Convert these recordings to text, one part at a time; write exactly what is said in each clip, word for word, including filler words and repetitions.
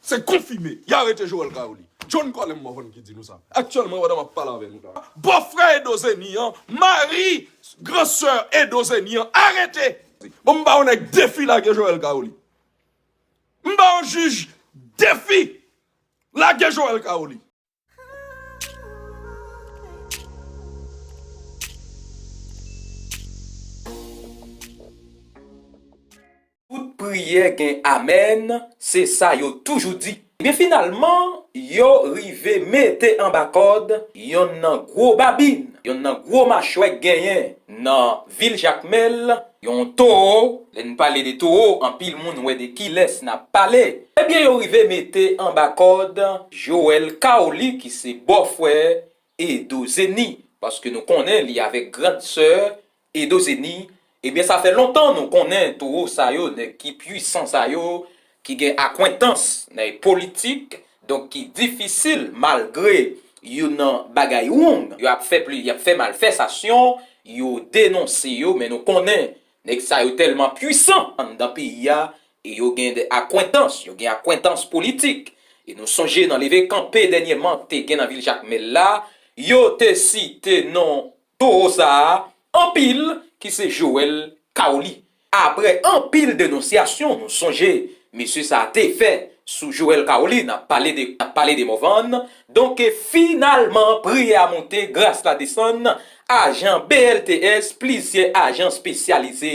Se konfime, y arete Joel Kaoli. John Colem Morvan ki di nou sa. Aktyèlman, pandan m ap pale avè nou la. Bòfrè Edo Zeni an, mari gran sè Edo Zeni an, arete. Bon, m ba yon nèg defi lage Joel Kaoli. M ba yon jij defi lage Joel Kaoli. Tout priyè gen amèn, se sa yo toujou di. Ebyen finalman, yo rive mete anba kòd yonn nan gwo babin, yonn nan gwo machwè k genyen nan vil Jakmèl, yon towo. Lè n pale de towo, anpil moun wè de kilès n ap pale. Ebyen yo rive mete anba kòd Joel Kaoli ki se bòfrè Edo Zeni, paske nou konnen li avèk gran sè Edo Zeni. Ebyen sa fè lontan nou konnen towo sa yo, nèg ki pwisan sa yo, ki gen akwentans nan politik, donk ki difisil malgre yo nan bagay wrong, yo ap fè pli, y ap fè malfèsasyon, yo denonse yo, men nou konnen nèg sa yo tèlman pwisan anndan peyi a, e yo gen de akwentans, yo gen akwentans politik. E nou sonje nan leve kanpe dènyèman te gen nan vil Jakmèl la, yo te site non towo sa a anpil ki se Joel Kaoli. Apre anpil denonsyasyon, nou sonje mesye sa a te fè sou Joel Kaoli, n ap pale de, n ap pale de Morvan. Donk, finalman, priyè a monte, gras la desann. Ajan B L T S, plizyè ajan espesyalize,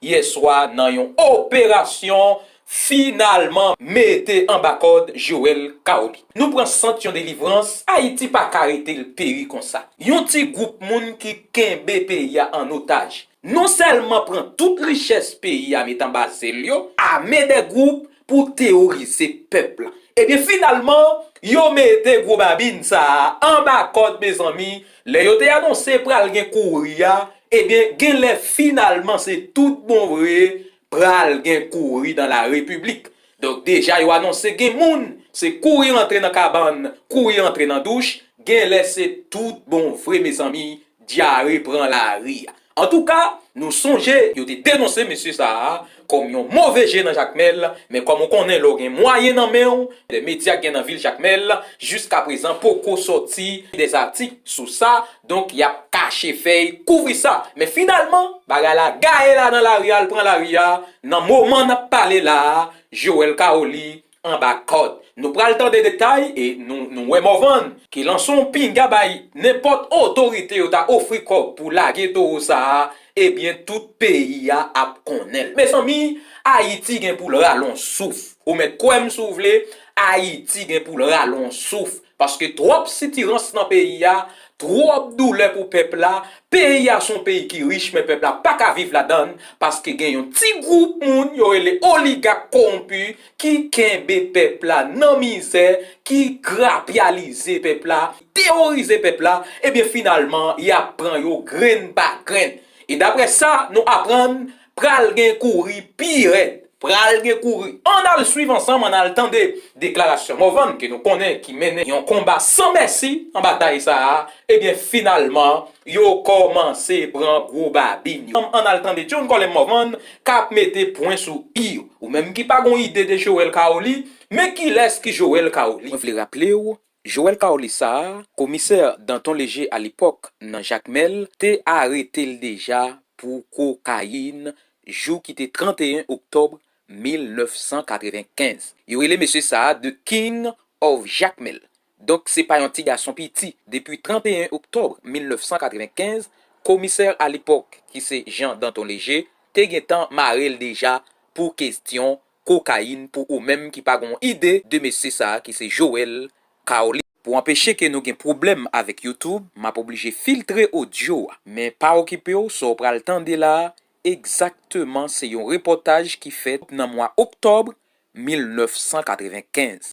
yè swa nan yon operasyon, finalman mete anba kòd Joel Kaoli. Nou pran sant yon delivrans, Ayiti pa ka rete l peri konsa. Yon ti gwoup moun ki kenbe peyi a an otaj. Non sèlman pran tout richès peyi a met anba zèl yo, ame de gwoup pou teworize pèp la. Ebyen finalman, yo mete gwo babin sa a anba kòd mezanmi, lè yo te anonse pral gen kouri a, ebyen genlè finalman se tout bon vre pral gen kouri dans la République. Donk deja yo anonse gen moun, se kouri rantre nan kabann, kouri rantre nan douch, genlè se tout bon vre mezanmi, dyare pran lari a. Antouka, nou sonje yo te denonse mesye sa a kòm yon move je nan Jakmèl, men kòm ou konnen lè w gen mwayen nan men w, de medya k gen nan vil Jakmèl, jiskaprezan poko sòti de zatik sou sa, donk y ap kache fèy kouvri sa. Men finalman, bagay la gaye la nan lari a, l pran lari a, nan moman n ap pale la a, Joel Kaoli anba kòd. Nou pral tande detay e nou, nou wè Morvan ki lanse yon pinga bay nenpòt otorite yo ta ofri kòb pou lage towo sa a, ebyen tout peyi a ap konnen l. Mezanmi, Ayiti gen pou l rale yon souf. Ou mèt kwè m si w vle, Ayiti gen pou l rale yon souf. Paske twòp sitirans nan peyi a, twòp doulè pou pèp la. Peyi a se yon peyi ki rich, men pèp la pa ka viv ladan l, paske gen yon ti gwoup moun yo rele oligak kowonpi ki kenbe pèp la nan mizè, ki grapyalize pèp la, teworize pèp la, ebyen finalman y ap pran yo grenn pa grenn. E daprè sa nou aprann, pral gen kouri pi rèd. Pral gen kouri. Ann al swiv ansanm, ann al tande deklarasyon Morvan ke nou konnen ki mennen yon konba san mèsi nan batay sa a. Ebyen finalman, yo kòmanse pran gwo babin yo. Ann al tande John Colem Morvan k ap mete pwen sou i yo. Ou menm ki pa gon ide de Joel Kaoli, men kilès ki Joel Kaoli? Mwen vle raple w, Joel Kaoli sa a, komisè Danton Leger alepòk nan Jakmèl te arete l deja pou kokayin jou ki te tranteyen oktòb mil nèf san katrevenkenz. Yo rele mesye sa a The King of Jakmèl. Donk se pa yon ti gason piti. Depi tranteyen oktòb mil nèf san katrevenkenz, komisè alepòk ki se Jean Danton Leger te gentan mare l deja pou kesyon kokayin pou ou menm ki pa gon ide de mesye sa a ki se Joel Kaoli. Pou anpeche ke nou gen pwoblèm avèk YouTube, m ap oblije filtre odyo a. Men pa okipe w, sa w pral tande la a, egzakteman se yon repòtaj ki fèt nan mwa oktòb mil nèf san katrevenkenz.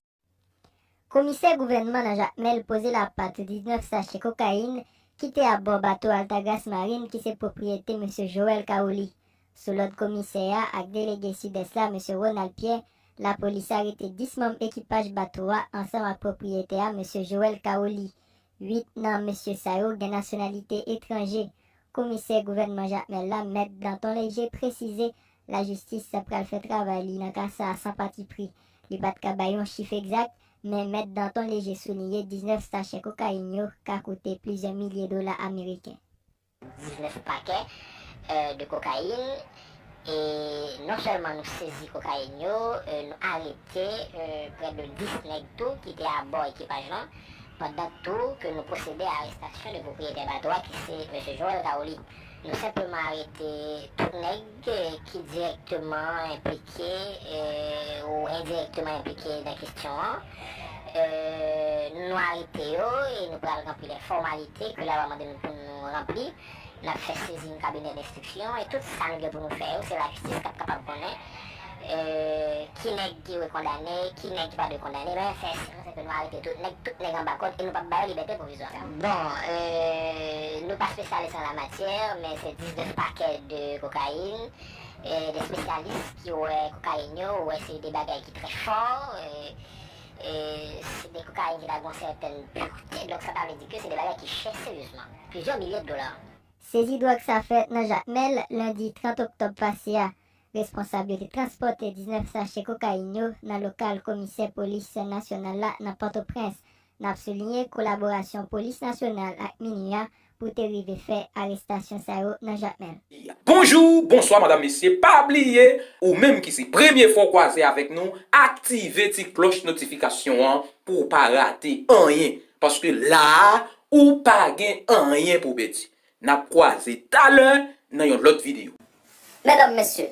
Komisè gouvènman nan Jakmèl poze lapat sou diznèf sachè kokayin ki te abò bato Altagras Marine ki se pwopriyete mesye Joel Kaoli. Sou lòd komisè a ak delege Sidès la, mesye Ronald Pierre, lapolis arete dis manm ekipaj bato a ansanm ak pwopriyetè a, mesye Joel Kaoli. Uit nan mesye sa yo gen nasyonalite etranje. Komisè gouvènman Jakmèl la, mèt Danton Leger, presize lajistis pral fè travay li nan ka sa a san patipri. Li pa t ka bay yon chif egzak, men Mèt Danton Léger souliye diznèf sachè kokayin yo ka koute plizyè milye dola ameriken. Diznèf pakè euh, de kokayin. E non sèlman nou sezi kokayin yo, euh, nou arete euh, prè de dis nèg tou ki te abò ekipaj lan, pandan tou ke nou pwosede a arestasyon de pwopriyetè bato a ki se mesye Joel Caroli. Nou senpleman arete tout nèg euh, ki dirèkteman enplike euh, ou endirèkteman enplike nan kesyon an. Euh, nou arete yo e nou pral ranpli lè fòmalite ke lalwa mande nou pou nou ranpli. N ap fè sezi yon kabinè denstriksyon e tout sa nou gen pou nou fè yo, se lajistis k ap kapab konnen euh, ki nèg ki dwe kondane, ki nèg ki pa dwe kondane. Men fè esans ke nou arete tout nèg, tout nèg anba kòd e nou p ap ba yo libète pwovizwa. Bon, euh, nou pa espesyalis an la matyè, men se diznèf pakè de kokayin, euh, de espesyalis ki wè kokayin yo, wè se de bagay ki trè fò, euh, euh, se de kokayin ki ta gen yon sètèn purite, donk sa ta vle di ke se de bagay ki chè seryezman, plizyè milye de dola. Sezi dwòg sa fèt nan Jakmèl lendi trant oktòb pase a. Responsab yo te transpòte diznèf sachè kokayin yo nan lokal komisè polis nasyonal la nan Pòtoprens. N ap souliye kolaborasyon polis nasyonal ak MINUH pou te rive fè arestasyon sa yo nan Jakmèl. Bonjou, bonswa, madam, mesye, pa bliye, ou menm ki se premye fwa w kwaze avèk nou, aktive ti klòch notifikasyon an pou w pa rate anyen, paske la a, ou pa gen anyen pou w pèdi. N ap kwaze talè nan yon lòt videyo. Medam, mesye,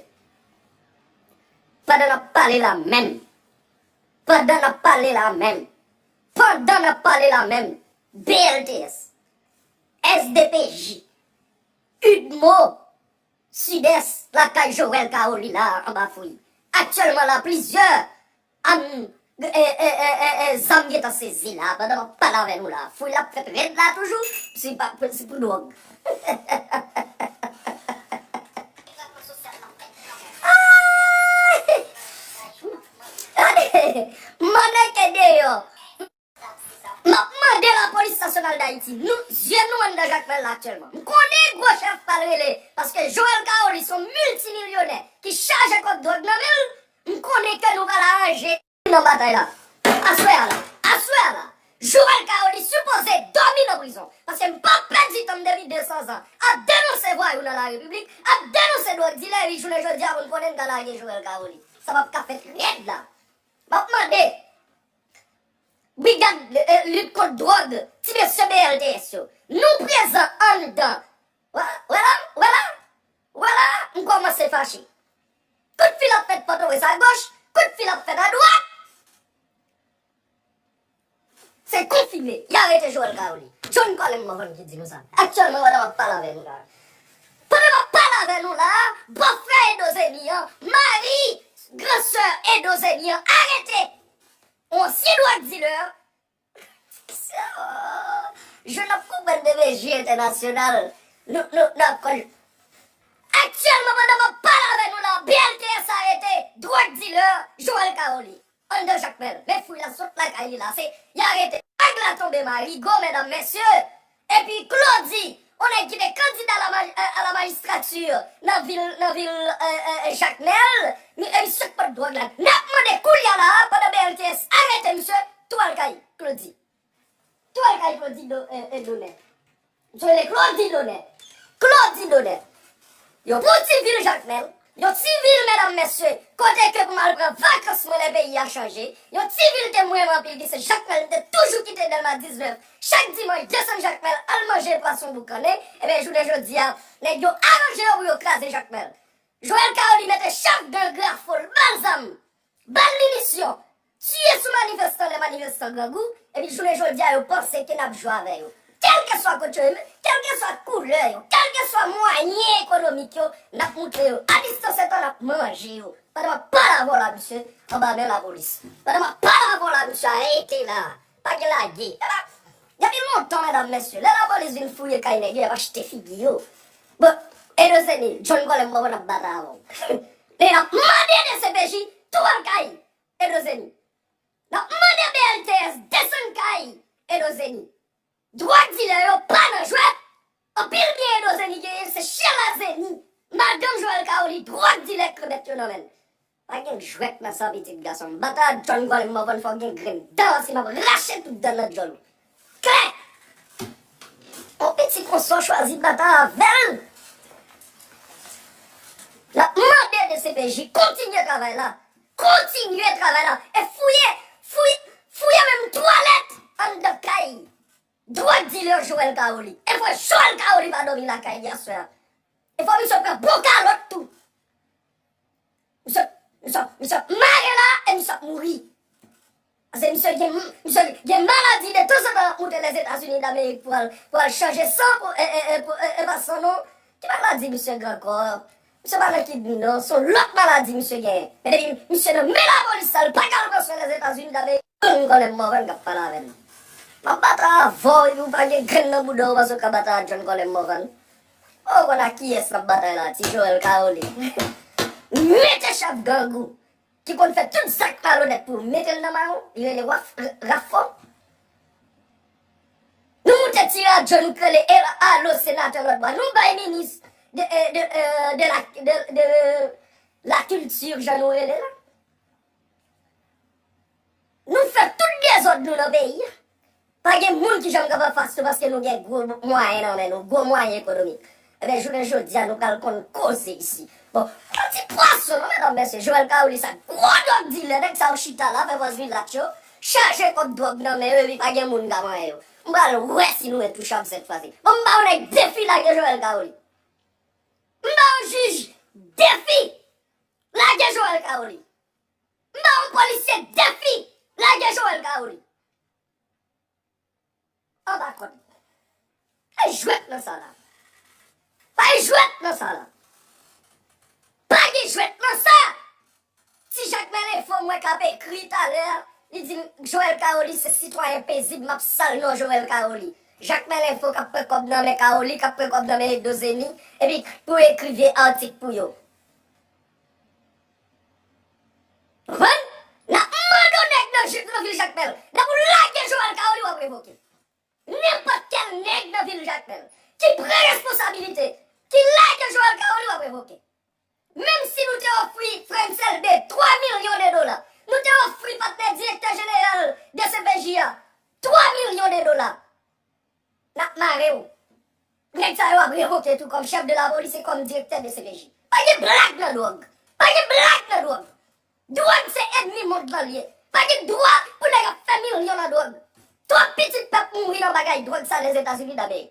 pandan n ap pale la menm, pandan n ap pale la menm, pandan n ap pale la menm, B L T S, S D P J, UDMO, Sidès, lakay Joel Caroli la anba fouy. Aktyèlman la, plizyè Am, e, e, e, e, e, zam gentan sezi la, pandan m ap pale avè nou la. Fouy la ap fèt rèd la toujou, si pa, si pou dwòg. Ay! Gade, mannèke deyò. M ap mande Lapolis Nasyonal Dayiti, nou, zye nou anndan Jakmèl la aktyèlman. M konnen gwo chèf pa l rele, paske Joel Caroli se yon miltimilyonè ki chaje kòk dwòg nan men l, m konnen ke nou pral aranje nan batay la. Aswè a la, aswè a la, Joel Caroli sipoze dòmi nan prizon, paske m p ap pèdi tan m depi de san zan ap denonse vwayou nan larepiblik, ap denonse dwòg dilè, epi jounen jodi a pou n konnen n ka lage Joel Caroli. Sa p ap ka fèt rèd la. M ap mande Brigad lit kont dwòg, ti mesye B L T S yo, nou prezan anndan. Wè, wè la, wè la, wè la, m kòmanse fache. Kout fil ap fèt Pòtoprens agoch, kout fil ap fèt adwat. Se konfime, y arete Joel Caroli. John Colem Morvan ki di nou sa. Aktyèlman, pandan m ap pale avè nou la. Pandan m ap pale avè nou la, bòfrè Edo Zeni an, mari gran sè Edo Zeni an, arete. Yon ansyen dwòg dilè. Jan n ap konprann D P J entènasyonal, nou, nou, n ap konn. Aktyèlman, pandan m ap pale avè nou la, B L T S arete dwòg dilè Joel Caroli anndan Jakmèl. Men fouy la sot lakay li la, se, y arete nèg la tonbe Marigo, medam, mesye. Epi Claudy, yon nèg ki te kandida a la majistrati nan vil, nan vil Jakmèl, epi sot pot dwòg la. N ap mande koulye a la, pandan B L T S arete misye, tou al kay Claudy. Tou al kay Claudy Donè. Misye rele Claudy Donè. Claudy Donè. Yo pou ti vil Jakmèl, yon ti vil, medam, mesye, kote ke pou m al pran vakans mwen lè peyi a chanje, yon ti vil ke m renmen anpil ki se Jakmèl, m te toujou kite Dèlma diznèf, chak dimanch desann Jakmèl al manje pwason boukannen, ebyen jounen jodi a, nèg yo aranje yo pou yo kraze Jakmèl. Joel Caroli mete chèf gang Grafo l, ba l zam, ba l minisyon, tiye sou manifestan lè manifestan grangou, epi jounen jodi a yo panse ke n ap jwe avè yo. Kèlkeswa kot yo ye, kèlkeswa koulè yo, kèlkeswa mwayen ekonomik yo, n ap moutre yo. A distans etan n ap manje yo. Pandan m ap pale avè w la, misye, anba men lapolis. Pandan m ap pale avè w la, misye arete la. Pa gen lage. Depi lontan, medam, mesye, lè lapolis vin fouye kay nèg yo, y ap achte figi yo. Bon, Edo Zeni, John Colem Morvan ap batay avè w. Lè y ap mande D C P J, tou al kay Edo Zeni. N ap mande B L T S desann kay Edo Zeni. Dwòg dilè yo pa nan jwèt. Anpil byen Edo Zeni genyen, se chèl a Zeni. Madanm Joel Caroli, dwòg dilè k remèt yo nan men l. Pa gen jwèt nan sa, pitit gason m. Batay ak John Colin Morvan, fò w gen grenn dan, si m ap rache tout dan nan djòl ou. Klè! On pitit konsa w chwazi batay avè l. N ap mande DCPJ kontinye travay la. Kontinye travay la. E fouye, fouye, fouye menm twalèt anndan kay drug dealer Joel Kaoli. E fò Joel Kaoli pa dòmi lakay li aswè a. E fò misye pran bon kalòt tou. Misye, misye, misye ap mare la e misye ap mouri. Paske misye gen, misye gen maladi de tanzantan ap moute Lèzetazini Damerik pou al, pou al chanje san, pou, e, e, e, pou, e, e, pa san non. Ki maladi misye gen ankò? Misye pa nan kidni non, se yon lòt maladi misye genyen. Men depi misye nan men lapolis la, li pa ka al pran swen Lèzetazini Damerik. John Colin Morvan k ap pale avè m. M ap batay avè w epi w pa gen grenn nan bouda w paske w ka batay ak John Colin Morvan. O, w konn ak kiyès n ap batay la, ti Joel Kaoli. Mete chèf gang ou, ki konn fè tout zak malonèt pou w, mete l nan men w, li rele Waf-, Rafò. Nou moute tire a John, nou k rele e alo senatè lòt bò. Nou bay minis de, e, de, e, de la, de, de la kilti, jan nou rele la. Nou fè tout dezòd nou nan peyi a. Pa gen moun ki janm ka fè fas nou paske nou gen gwo mwayen nan men nou, gwo mwayen ekonomik. Ebyen, jounen jodi a, nou pral konn koze isi. Bon, pa ti pwason non, medam, mesye, Joel Kaoli sa, gwo dwòg dilè, nèg sa yo chita la, fè pòz milat yo, chaje kòb dwòg nan men yo, epi pa gen moun ka manyen yo. M pral wè si nou entouchab sèt fwa si. Bon, m ba yon nèg defi lage Joel Kaoli. M ba yon jij defi lage Joel Kaoli. M ba yon polisye defi lage Joel Kaoli. Anba kòd. Pa jwèt nan sa la. Pa jwèt nan sa la. Pa gen jwèt nan sa. Ti Jakmèl Enfo m wè k ap ekri talè, li di m Joel Kaoli se sitwayen pezib, m ap sal non Joel Kaoli. Jakmèl Enfo k ap pran kòb nan men Kaoli, k ap pran kòb nan men Edozeni, epi pou ekri vye atik pou yo. Konprann? N ap mande yon nèg nan, nan vil Jakmèl, depi w lage Joel Kaoli, w ap revoke. Nenpòt kèl nèg nan vil Jakmèl ki pran responsabilite, ki lage Joel Kaoli, w ap revoke. Menm si nou te ofri Frantz Elbé twa milyon de dola, nou te ofri patnè direktè jeneral DCPJ a twa milyon de dola, n ap mare w. Nèg sa yo ap revoke tou kòm chèf de lapolis e kòm direktè DCPJ. Pa gen blag nan dwòg. Pa gen blag nan dwòg. Dwòg se ènmi mond lan l ye. Pa gen dwa pou nèg ap fè milyon nan dwòg. Twòp pitit pèp mouri nan bagay dwòg sa Lèzetazini Damerik.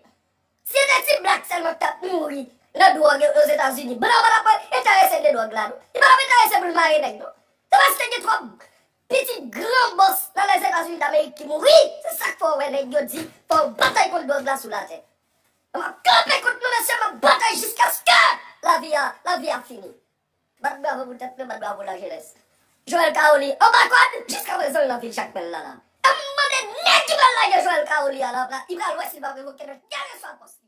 Si se te ti blag sèlman k t ap mouri nan dwòg Ozetazini, blan pa t ap enterese de dwòg la non. Li pa t ap enterese pou l mare nèg non. Se paske gen twòp pitit gran bòs nan Lèzetazini Damerik ki mouri. Se sa k fè w wè nèg yo di fò w batay kont dwòg la sou latè. M ap kanpe kont nou mesye, m ap batay jiskaske lavi a, lavi a fini. Bat bravo pou tèt mwen, bat bravo lajenès. Joel Kaoli anba kòd, jiskaprezan l nan vil Jakmèl la la. E m mande nèg ki pral lage Joel Kaoli a la, li pral wè si l p ap revoke nan kèlkeswa pòs.